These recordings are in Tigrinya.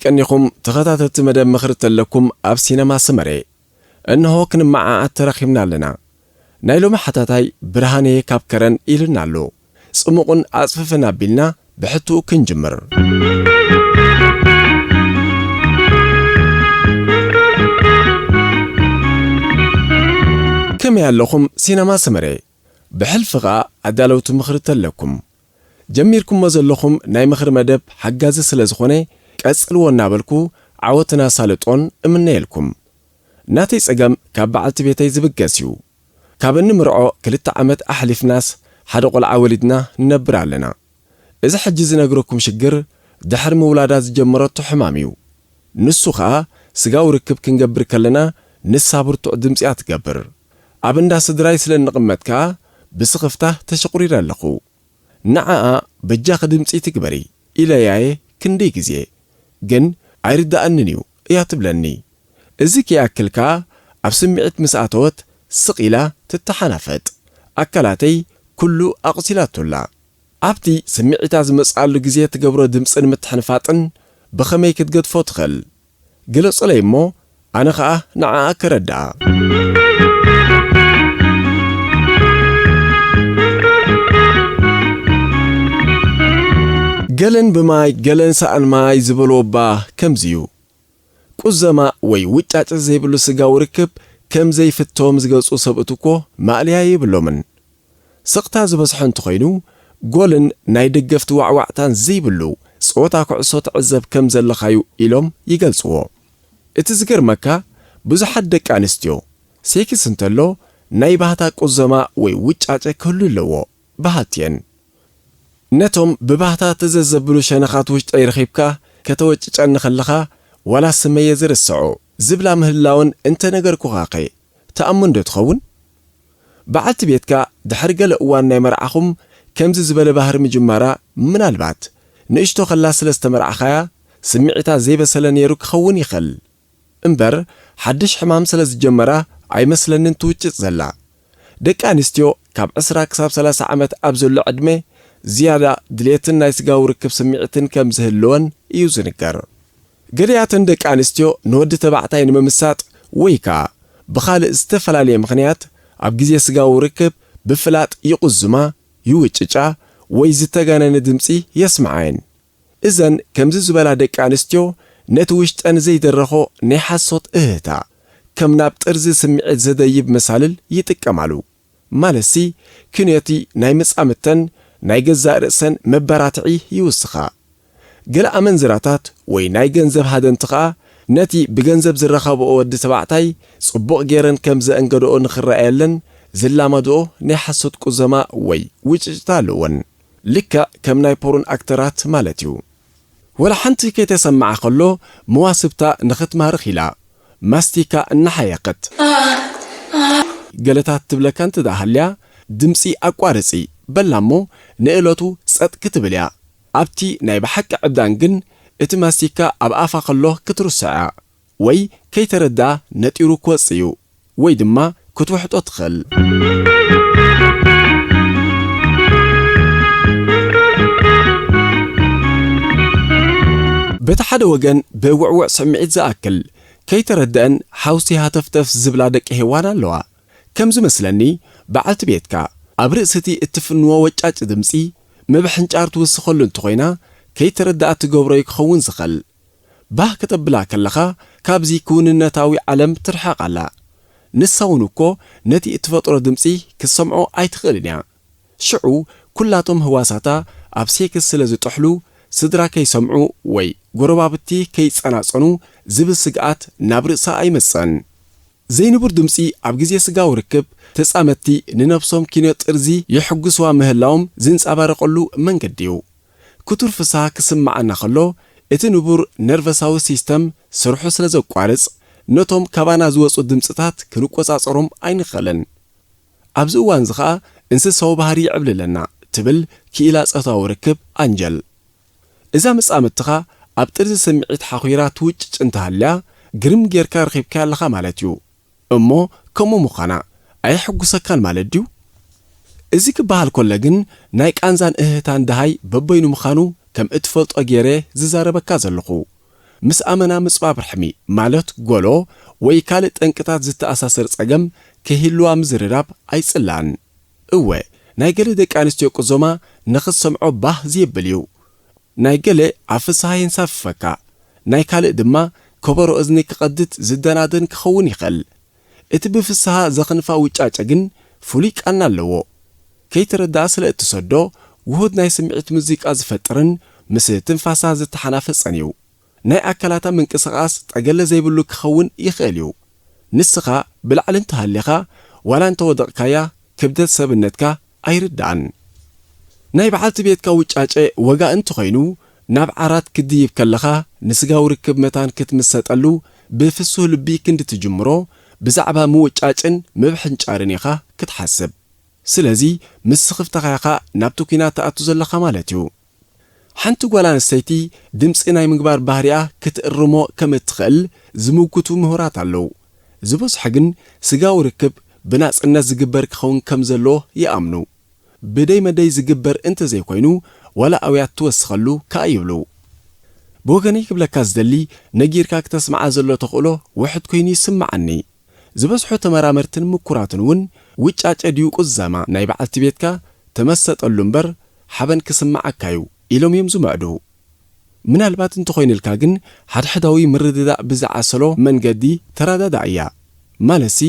ቀኒኹም ተኸታተልቲ መደብ ምኽሪ ተለኩም ኣብ ሲነማ ሰመረ። እንሆ ክንመዓዓድ ተራኺብና ኣለና። ናይ ሎሚ ሓታታይ ብርሃነየ ካብ ከረን ኢልና ኣሎ። ጽሙቕን ኣጽፍፍን ኣቢልና ብሕትኡ ክንጅምር። ከመይ ኣለኹም ሲነማ ሰመረ? ብሕልፊ ኸኣ ኣዳለውቲ ምኽሪ ተለኩም። ጀሚርኩሞ ዘለኹም ናይ ምኽሪ መደብ ሓጋዚ ስለ ዝኾነ፣ ቀጽልዎ እናበልኩ ዓወትን ኣሳልጦን እምነየልኩም። ናተይ ጸገም ካብ በዓልቲ ቤተይ ዝብገስ እዩ። ካብ እንምርዖ ክልተ ዓመት ኣሕሊፍናስ ሓደ ቆልዓ ወሊድና ንነብር ኣለና። እዚ ሕጂ ዝነግረኩም ሽግር ድሕሪ ምውላዳ ዝጀመረቶ ሕማም እዩ። ንሱ ኸኣ ስጋዊ ርክብ ክንገብር ከለና ንሳ ብርቱዕ ድምጺ እያ ትገብር። ኣብ እንዳ ስድራይ ስለ እንቕመጥ ከኣ ብስኽፍታ ተሸቑሪረ ኣለኹ። ንዓኣ በጃኺ ድምጺ ትግበሪ ኢለያ'የ ክንደይ ግዜ፣ ግን ኣይርድኣንን እዩ እያ ትብለኒ። እዚ ከይኣክል ከኣ ኣብ ስምዒት ምስ ኣተወት ስቕ ኢላ ትተሓናፈጥ። ኣካላተይ ኩሉ ኣቑሲላቶ ኣላ። ኣብቲ ስምዒታ ዝመጽኣሉ ግዜ ትገብሮ ድምጽን ምትሕንፋጥን ብኸመይ ክትገድፎ ትኽእል? ግለጹለይ እሞ ኣነ ኸኣ ንዓኣ ከረድኣ። ገለን ብማይ ገለን ሰኣን ማይ ዝበልዎ እባ ከምዚ እዩ። ቁዘማ ወይ ውጫጨ ዘይብሉ ስጋዊ ርክብ ከም ዘይፍቶም ዝገልጹ ሰብኡት እኮ ማእለያ የብሎምን። ስቕታ ዝበዝሖ እንተኾይኑ፣ ጎልን ናይ ደገፍቲ ዋዕዋዕታን ዘይብሉ ጸወታ ኩዕሶ ትዕዘብ ከም ዘለኻ'ዩ ኢሎም ይገልጽዎ። እቲ ዝገርመካ፣ ብዙሓት ደቂ ኣንስትዮ፣ ሴክስ እንተሎ ናይ ባህታ ቁዘማ ወይ ውጫጨ ክህሉ ኣለዎ በሃልቲ እየን። ነቶም ብባህታ ተዘዘብሉ ሸነኻት ውሽጠይ ረኺብካ ከተወጭጨኒ ከለኻ ዋላ ስመየ ዝርስዖ ዝብላ ምህላወን እንተነገርኩኻኸ ትኣምን ዶ ትኸውን? በዓልቲ ቤትካ ድሕሪ ገለ እዋን ናይ መርዓኹም ከምዚ ዝበለ ባህሪ ምጅማራ ምናልባት ንእሽቶ ከላ ስለ ዝተመርዓኻያ ስምዒታ ዘይበሰለ ነይሩ ክኸውን ይኽእል። እምበር ሓድሽ ሕማም ስለ ዝጀመራ ኣይመስለንን ትውጭጥ ዘላ። ደቂ ኣንስትዮ ካብ ዕስራ ክሳብ ሰላሳ ዓመት ኣብ ዘሎ ዕድመ ዝያዳ ድሌትን ናይ ስጋዊ ርክብ ስምዒትን ከም ዝህልወን እዩ ዝንገር። ገሊኣተን ደቂ ኣንስትዮ ንወዲ ተባዕታይ ንምምሳጥ ወይ ከኣ ብኻልእ ዝተፈላለየ ምኽንያት ኣብ ግዜ ስጋዊ ርክብ ብፍላጥ ይቑዝማ፣ ይውጭጫ ወይ ዝተጋነነ ድምጺ የስምዓየን። እዘን ከምዚ ዝበላ ደቂ ኣንስትዮ ነቲ ውሽጠን ዘይደረኾ ናይ ሓሶት እህህታ ከም ናብ ጥርዚ ስምዒት ዘደይብ መሳልል ይጥቀማሉ። ማለትሲ፣ ክንዮቲ ናይ መጻምድተን ናይ ገዛእ ርእሰን መበራትዒ ይውስኻ። ገለ ኣመንዝራታት ወይ ናይ ገንዘብ ሃደንቲ ኸኣ ነቲ ብገንዘብ ዝረኸብኦ ወዲ ተባዕታይ ጽቡቕ ገይረን ከም ዘእንገድኦ ንኽረኣየለን ዝላመድኦ ናይ ሓሶት ቁዘማ ወይ ውጭጭታ ኣለወን። ልክዕ ከም ናይ ፖርን ኣክተራት ማለት እዩ። ወላ ሓንቲ ከይተሰምዓ ከሎ መዋስብታ ንኽትማርኽ ኢላ ማስቲካ እናሓየኸት ገለታት ትብለካ እንተ ደኣ ሃልያ፣ ድምጺ ኣቋርጺ በላ እሞ ንእለቱ ጸጥ ክትብል እያ። ኣብቲ ናይ ብሓቂ ዕብዳን ግን እቲ ማስቲካ ኣብ ኣፋ ከሎ ክትርስዖ እያ። ወይ ከይተረድኣ ነጢሩ ክወጽእ እዩ፣ ወይ ድማ ክትውሕጦ ትኽእል። በቲ ሓደ ወገን ብውዕዉዕ ስምዒት ዝኣክል ከይተረድአን ሓውሲ ሃተፍተፍ ዝብላ ደቂ ሄዋን ኣለዋ። ከም ዝመስለኒ በዓልቲ ቤትካ ኣብ ርእሲ እቲ እትፍንዎ ወጫጭ ድምጺ ምብሕንጫር ትውስኸሉ እንተኾይና ከይተረድኣ ትገብሮ እዩ ክኸውን ዝኽእል። ባህ ከተብላ ከለኻ ካብዚ ክውንነታዊ ዓለም ትርሕቕ ኣላ። ንሳ እውን እኮ ነቲ እትፈጥሮ ድምጺ ክትሰምዖ ኣይትኽእልን እያ። ሽዑ ኩላቶም ህዋሳታ ኣብ ሴክስ ስለ ዝጥሕሉ ስድራ ከይሰምዑ ወይ ጎረባብቲ ከይጸናጸኑ ዝብል ስግኣት ናብ ርእሳ ኣይመጽእን። ዘይንቡር ድምጺ ኣብ ግዜ ስጋዊ ርክብ ተጻመድቲ ንነብሶም ኪኖ ጥርዚ የሕጉስዋ ምህላዎም ዝንጸባረቐሉ መንገዲ እዩ። ክቱር ፍስሃ ክስምዓና ከሎ እቲ ንቡር ነርቨሳዊ ሲስተም ስርሑ ስለ ዘቋርጽ ነቶም ካባና ዝወጹ ድምጽታት ክንቆጻጸሮም ኣይንኽእልን። ኣብዚ እዋንዚ ኸኣ እንስሳዊ ባህሪ ይዕብልለና ትብል ክኢላ ጾታዊ ርክብ ኣንጀል። እዛ መጻምድትኻ ኣብ ጥርዚ ስምዒት ሓኺራ ትውጭጭ እንተሃልያ ግርም ጌርካ ረኺብካያ ኣለኻ ማለት እዩ። እሞ ከምኡ ምዃና ኣየሐጉሰካን ማለት ድዩ? እዚ ክበሃል ኮለ ግን ናይ ቃንዛን እህህታን ደሃይ በበይኑ ምዃኑ ከም እትፈልጦ ጌረ ዝዛረበካ ዘለኹ። ምስ ኣመና ምጽባብ ርሕሚ፣ ማለት ጎሎ ወይ ካልእ ጠንቅታት ዝተኣሳሰር ጸገም ከይህልዋ ምዝርራብ ኣይጽላእን። እወ፣ ናይ ገለ ደቂ ኣንስትዮ ቅዞማ ንኽትሰምዖ ባህ ዝየብል እዩ። ናይ ገለ ኣብ ፍስሃ የንሳፍፈካ፣ ናይ ካልእ ድማ ከበሮ እዝኒ ክቐድት ዝደናደን ክኸውን ይኽእል። እቲ ብፍስሃ ዘኽንፋ ውጫጨ ግን ፍሉይ ቃና ኣለዎ። ከይተረድኣ ስለ እትሰዶ፣ ውሁድ ናይ ስምዒት ሙዚቃ ዝፈጥርን ምስ ትንፋሳ ዝተሓናፈጸን እዩ። ናይ ኣካላታ ምንቅስቓስ ጠገለ ዘይብሉ ክኸውን ይኽእል እዩ። ንስኻ ብላዕሊ እንተሃሊኻ፣ ዋላ እንተወደቕካያ፣ ክብደት ሰብነትካ ኣይርድኣን። ናይ በዓልቲ ቤትካ ውጫጨ ወጋ እንተኾይኑ፣ ናብ ዓራት ክትድይብ ከለኻ፣ ንስጋዊ ርክብ መታን ክትምሰጠሉ ብፍሱህ ልቢ ክንዲ ትጅምሮ፣ ብዛዕባ ምውጫጭን ምብሕንጫርን ኢኻ ክትሓስብ። ስለዚ፣ ምስ ስኽፍታኻ ኢኻ ናብቲ ኲናት ትኣቱ ዘለኻ ማለት እዩ። ሓንቲ ጓል ኣንስተይቲ ድምጺ ናይ ምግባር ባህሪኣ ክትእርሞ ከም እትኽእል ዝምጉቱ ምሁራት ኣለዉ። ዝበዝሑ ግን፣ ስጋዊ ርክብ ብናጽነት ዝግበር ክኸውን ከም ዘለዎ ይኣምኑ። ብደይ መደይ ዝግበር እንተዘይኮይኑ፣ ዋላ ኣውያት ትወስኸሉ ከኣ ይብሉ። ብወገነይ ክብለካ ዝደሊ፣ ነጊርካ ክተስምዓ ዘሎ ተኽእሎ ውሑድ ኮይኑ ይስምዓኒ። ዝበዝሑ ተመራመርትን ምኩራትን እውን፣ ውጫጨ ድዩ ቁዘማ ናይ በዓልቲ ቤትካ፣ ተመሰጠሉ እምበር፣ ሓበን ክስምዓካ እዩ ኢሎም እዮም ዝምዕዱ። ምናልባት እንተኾይኑልካ ግን፣ ሓድሕዳዊ ምርድዳእ ብዝዓሰሎ መንገዲ ተረዳድኣያ። ማለትሲ፣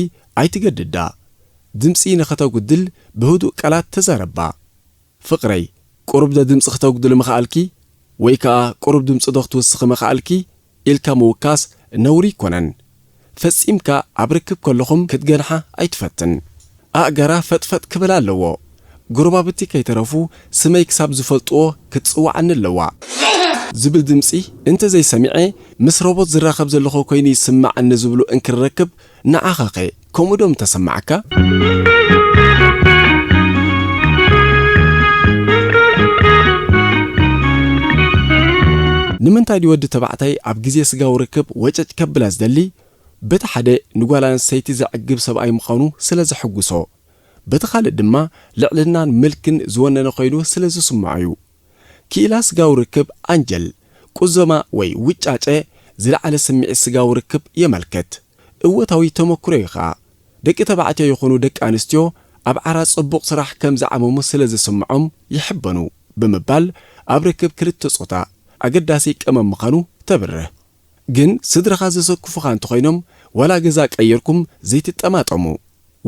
ኣይትገድዳ። ድምጺ ንኸተጉድል ብህዱእ ቃላት ተዛረባ። "ፍቕረይ፣ ቁሩብ ዶ ድምጺ ክተጉድሊ ምኸኣልኪ? ወይ ከኣ ቁሩብ ድምጺ ዶ ክትውስኺ ምኸኣልኪ?" ኢልካ ምውካስ ነውሪ ኣይኮነን። ፈጺምካ ኣብ ርክብ ከለኹም ክትገንሓ ኣይትፈትን። ኣእጋራ ፈጥፈጥ ክብል ኣለዎ። ጎረባብቲ ከይተረፉ ስመይ ክሳብ ዝፈልጥዎ ክትጽውዓኒ ኣለዋ። ዝብል ድምጺ እንተዘይሰሚዐ፣ ምስ ሮቦት ዝራኸብ ዘለኹ ኮይኑ ይስምዓኒ ዝብሉ እንክርረክብ፣ ንዓኻኸ ከምኡ ዶ ምተሰማዓካ? ንምንታይ ድዩ ወዲ ተባዕታይ ኣብ ግዜ ስጋዊ ርክብ ወጨጭ ከብላ ዝደሊ? በቲ ሓደ፣ ንጓል ኣንስተይቲ ዘዕግብ ሰብኣይ ምዃኑ ስለ ዘሐጉሶ። በቲ ካልእ ድማ፣ ልዕልናን ምልክን ዝወነነ ኮይኑ ስለ ዝስምዖ እዩ። ክኢላ ስጋዊ ርክብ ኣንጀል፣ ቁዘማ ወይ ውጫጨ ዝለዓለ ስምዒት ስጋዊ ርክብ የመልክት። እወታዊ ተመክሮ እዩ ኸኣ። ደቂ ተባዕትዮ ይኹኑ ደቂ ኣንስትዮ ኣብ ዓራት ጽቡቕ ስራሕ ከም ዝዓመሙ ስለ ዝስምዖም ይሕበኑ ብምባል ኣብ ርክብ ክልተ ጾታ ኣገዳሲ ቀመም ምዃኑ ተብርህ። ግን ስድራኻ ዘሰክፉኻ እንተኾይኖም ዋላ ገዛ ቀይርኩም ዘይትጠማጠሙ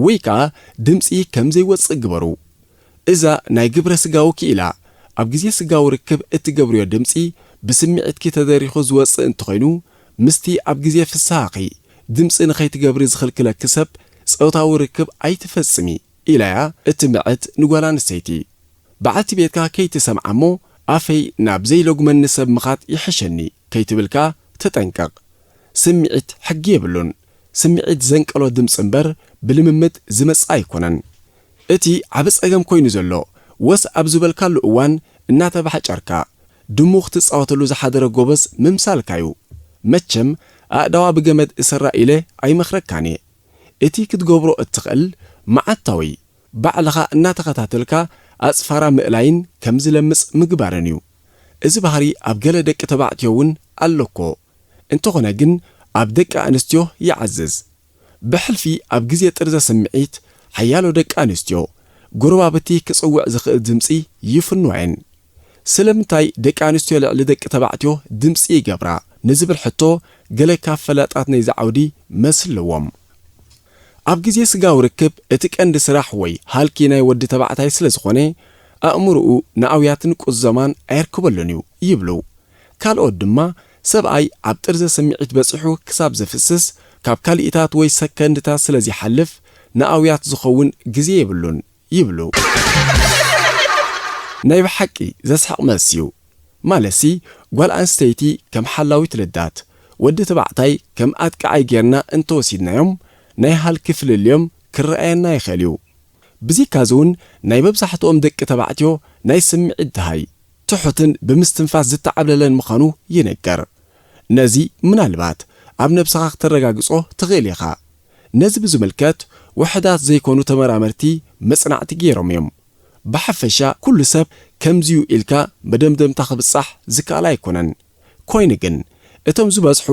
ወይ ከኣ ድምጺ ከም ዘይወጽእ ግበሩ። እዛ ናይ ግብረ ስጋዊ ክኢላ ኣብ ግዜ ስጋዊ ርክብ እትገብርዮ ድምጺ ብስምዒትኪ ተደሪኹ ዝወጽእ እንተኾይኑ ምስቲ ኣብ ግዜ ፍስሃኺ ድምጺ ንኸይትገብሪ ዝኽልክለኪ ሰብ ጾታዊ ርክብ ኣይትፈጽሚ ኢላያ እትምዕድ ንጓል ኣንስተይቲ። በዓልቲ ቤትካ ከይትሰምዓ እሞ ኣፈይ ናብ ዘይለጉመኒ ሰብ ምኻድ ይሕሸኒ ከይትብል ከኣ ተጠንቀቕ። ስምዒት ሕጊ የብሉን። ስምዒት ዘንቀሎ ድምጺ እምበር ብልምምድ ዝመጽእ ኣይኮነን። እቲ ዓቢ ጸገም ኮይኑ ዘሎ ወስ ኣብ ዝበልካሉ እዋን እናተባሕጨርካ ድሙ ክትጻወተሉ ዝሓደረ ጎበዝ ምምሳልካ እዩ። መቸም ኣእዳዋ ብገመድ እሰራ ኢለ ኣይመኽረካን እየ። እቲ ክትገብሮ እትኽእል መዓልታዊ ባዕልኻ እናተኸታተልካ ኣጽፋራ ምእላይን ከም ዝለምጽ ምግባርን እዩ። እዚ ባህሪ ኣብ ገለ ደቂ ተባዕትዮ እውን ኣሎ እኮ። እንተኾነ ግን ኣብ ደቂ ኣንስትዮ ይዓዝዝ። ብሕልፊ ኣብ ግዜ ጥርዘ ስምዒት ሓያሎ ደቂ ኣንስትዮ ጎረባብቲ ክጽውዕ ዝኽእል ድምጺ ይፍንዋ እየን። ስለምንታይ ደቂ ኣንስትዮ ልዕሊ ደቂ ተባዕትዮ ድምጺ ይገብራ ንዝብል ሕቶ ገለ ካብ ፈላጣት ናይዚ ዓውዲ መልሲ ኣለዎም። ኣብ ግዜ ስጋዊ ርክብ እቲ ቀንዲ ስራሕ ወይ ሃልኪ ናይ ወዲ ተባዕታይ ስለ ዝኾነ ኣእምሮኡ ንኣውያትን ቁዘማን ኣየርክበሉን እዩ ይብሉ። ካልኦት ድማ ሰብኣይ ኣብ ጥርዘ ስምዒት በጺሑ ክሳብ ዘፍስስ ካብ ካልኢታት ወይ ሰከንድታት ስለ ዘይሓልፍ ንኣውያት ዝኸውን ግዜ የብሉን ይብሉ። ናይ ብሓቂ ዘስሕቕ መልሲ እዩ። ማለትሲ ጓል ኣንስተይቲ ከም ሓላዊት ልዳት፣ ወዲ ተባዕታይ ከም ኣጥቃዓይ ጌርና እንተወሲድናዮም ናይ ሃልኪ ፍልልዮም ክረኣየና ይኽእል እዩ። ብዚካዚ እውን ናይ መብዛሕትኦም ደቂ ተባዕትዮ ናይ ስምዒት ደሃይ፣ ትሑትን ብምስትንፋስ ዝተዓብለለን ምዃኑ ይንገር። ነዚ ምናልባት ኣብ ነብስኻ ክተረጋግጾ ትኽእል ኢኻ። ነዚ ብዝምልከት ውሑዳት ዘይኮኑ ተመራመርቲ መጽናዕቲ ገይሮም እዮም። ብሓፈሻ ኩሉ ሰብ ከምዚዩ ኢልካ መደምደምታ ክብጻሕ ዝከኣል ኣይኮነን። ኮይኑ ግን እቶም ዝበዝሑ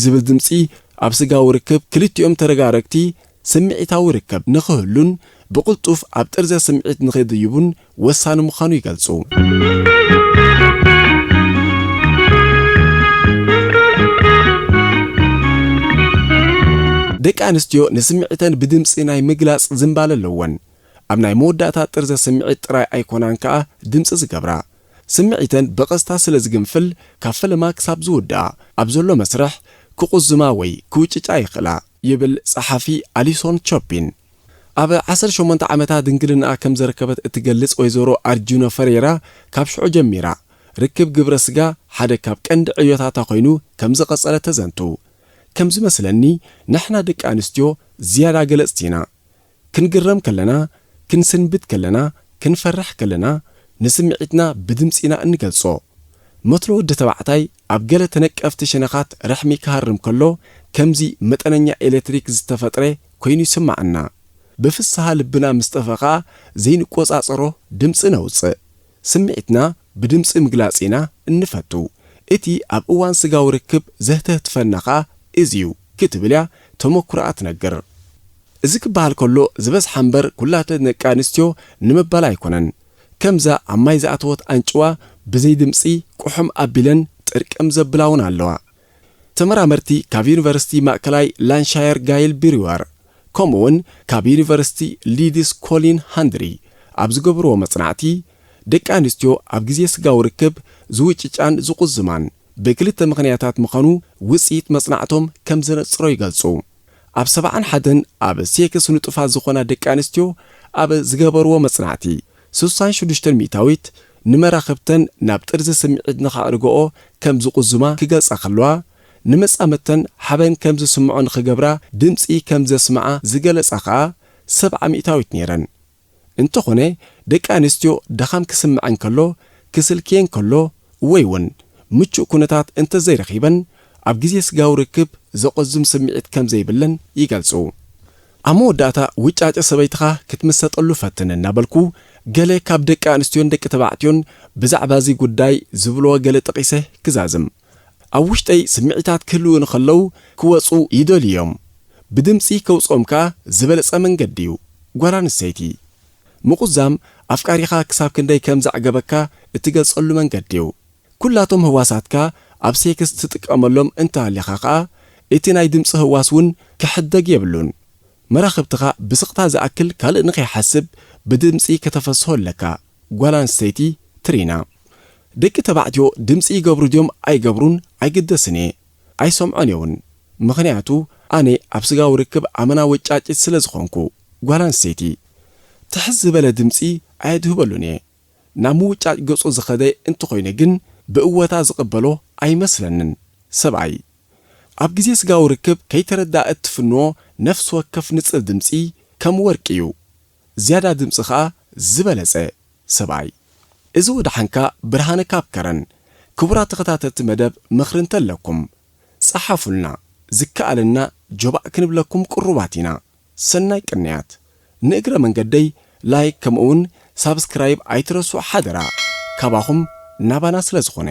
ዝብል ድምጺ ኣብ ስጋዊ ርክብ ክልቲኦም ተረጋረግቲ ስምዒታዊ ርክብ ንኽህሉን ብቕልጡፍ ኣብ ጥርዘ ስምዒት ንኽድይቡን ወሳኒ ምዃኑ ይገልጹ። ደቂ ኣንስትዮ ንስምዒተን ብድምጺ ናይ ምግላጽ ዝንባለ ኣለወን። ኣብ ናይ መወዳእታ ጥርዘ ስምዒት ጥራይ ኣይኮናን ከኣ ድምጺ ዝገብራ። ስምዒተን ብቐስታ ስለ ዝግንፍል፣ ካብ ፈለማ ክሳብ ዝውድኣ ኣብ ዘሎ መስርሕ ክቑዝማ ወይ ክውጭጫ ይኽእላ፣ ይብል ጸሓፊ ኣሊሶን ቾፒን። ኣብ ዓሰርተ ሸሞንተ ዓመታ ድንግልናኣ ከም ዘረከበት እትገልጽ ወይዘሮ ኣርጁኖ ፈሬራ፣ ካብ ሽዑ ጀሚራ ርክብ ግብረ ስጋ ሓደ ካብ ቀንዲ ዕዮታታ ኮይኑ ከም ዝቐጸለ ተዘንቱ። ከም ዝመስለኒ፣ ንሕና ደቂ ኣንስትዮ ዝያዳ ገለጽቲ ኢና። ክንግረም ከለና፣ ክንስንብድ ከለና፣ ክንፈርሕ ከለና፣ ንስምዒትና ብድምጺ ኢና እንገልጾ። መትሎ ወዲ ተባዕታይ ኣብ ገለ ተነቀፍቲ ሸነኻት ርሕሚ ክሃርም ከሎ፣ ከምዚ መጠነኛ ኤሌክትሪክ ዝተፈጥረ ኮይኑ ይስምዓና። ብፍስሃ ልብና ምስ ጠፍአ ኸኣ፣ ዘይንቆጻጸሮ ድምጺ ነውጽእ። ስምዒትና ብድምጺ ምግላጽ ኢና እንፈቱ። እቲ ኣብ እዋን ስጋዊ ርክብ ዘህተህትፈና ኸኣ እዚ እዩ፣ ክትብል እያ ተመኩሮኣ ትነግር። እዚ ክበሃል ከሎ፣ ዝበዝሓ እምበር ኩላተን ደቂ ኣንስትዮ ንምባል ኣይኮነን። ከምዛ ኣብ ማይ ዝኣተወት ኣንጭዋ ብዘይ ድምጺ ቁሑም ኣቢለን ጥርቅም ዘብላ እውን ኣለዋ። ተመራመርቲ ካብ ዩኒቨርሲቲ ማእከላይ ላንሻየር ጋይል ብሪወር፣ ከምኡውን ካብ ዩኒቨርሲቲ ሊድስ ኮሊን ሃንድሪ ኣብ ዝገብርዎ መጽናዕቲ፣ ደቂ ኣንስትዮ ኣብ ግዜ ስጋዊ ርክብ ዝውጭጫን ዝቑዝማን ብክልተ ምኽንያታት ምዃኑ ውጽኢት መጽናዕቶም ከም ዘነጽሮ ይገልጹ። ኣብ ሰብዓን ሓደን ኣብ ሴክስ ንጡፋት ዝኾና ደቂ ኣንስትዮ ኣብ ዝገበርዎ መጽናዕቲ፣ ስሳን ሽዱሽተን ሚእታዊት ንመራኽብተን ናብ ጥርዚ ስምዒት ንኸዕርግኦ ከም ዝቑዝማ ክገልጻ ከለዋ፣ ንመጻምድተን ሓበን ከም ዝስምዖ ንኽገብራ ድምጺ ከም ዘስምዓ ዝገለጻ ኸኣ ሰብዓ ሚእታዊት ነይረን። እንተኾነ፣ ደቂ ኣንስትዮ ድኻም ክስምዐን ከሎ፣ ክስልክየን ከሎ፣ ወይ እውን ምቹእ ኩነታት እንተዘይረኺበን፣ ኣብ ግዜ ስጋዊ ርክብ ዘቖዝም ስምዒት ከም ዘይብለን ይገልጹ። ኣብ መወዳእታ፣ ውጫጨ ሰበይትኻ ክትምሰጠሉ ፈትን እናበልኩ፣ ገለ ካብ ደቂ ኣንስትዮን ደቂ ተባዕትዮን ብዛዕባ እዚ ጉዳይ ዝብልዎ ገለ ጠቒሰ ክዛዝም። ኣብ ውሽጠይ ስምዒታት ክህልዉ እንከለዉ ክወጹ ይደልዩ እዮም። ብድምጺ ከውጽኦም ከኣ ዝበለጸ መንገዲ እዩ። ጓል ኣንስተይቲ ምቑዛም ኣፍቃሪኻ ክሳብ ክንደይ ከም ዘዕገበካ እትገልጸሉ መንገዲ እዩ። ኩላቶም ህዋሳትካ ኣብ ሴክስ ትጥቀመሎም እንተሃሊኻ ከኣ፣ እቲ ናይ ድምጺ ህዋስ እውን ክሕደግ የብሉን። መራኽብትኻ ብስቕታ ዝኣክል ካልእ ንኸይሓስብ ብድምጺ ከተፈስሆ ኣለካ። ጓል ኣንስተይቲ ትሪና። ደቂ ተባዕትዮ ድምጺ ይገብሩ ድዮም ኣይገብሩን ኣይግደስን እየ። ኣይሰምዖን እየ እውን። ምኽንያቱ ኣነ ኣብ ስጋዊ ርክብ ኣመና ወጫጭት ስለ ዝኾንኩ። ጓል ኣንስተይቲ። ትሕት ዝበለ ድምጺ ኣየድህበሉን እየ። ናብ ምውጫጭ ገጹ ዝኸደ እንተኾይነ ግን ብእወታ ዝቕበሎ ኣይመስለንን። ሰብኣይ። ኣብ ግዜ ስጋዊ ርክብ ከይተረድኣ እትፍንዎ ነፍሲ ወከፍ ንጽል ድምጺ ከም ወርቂ እዩ። ዝያዳ ድምጺ ኸኣ ዝበለጸ። ሰብኣይ። እዚ ወደሓንካ ብርሃነ ካብ ከረን። ክቡራት ተኸታተልቲ መደብ ምኽሪ እንተለኩም፣ ጸሓፉልና። ዝከኣለና ጆባእ ክንብለኩም ቅሩባት ኢና። ሰናይ ቅንያት። ንእግረ መንገደይ ላይክ ከምኡውን ሳብስክራይብ ኣይትረስዑ ሓደራ። ካባኹም ናባና ስለ ዝኾነ።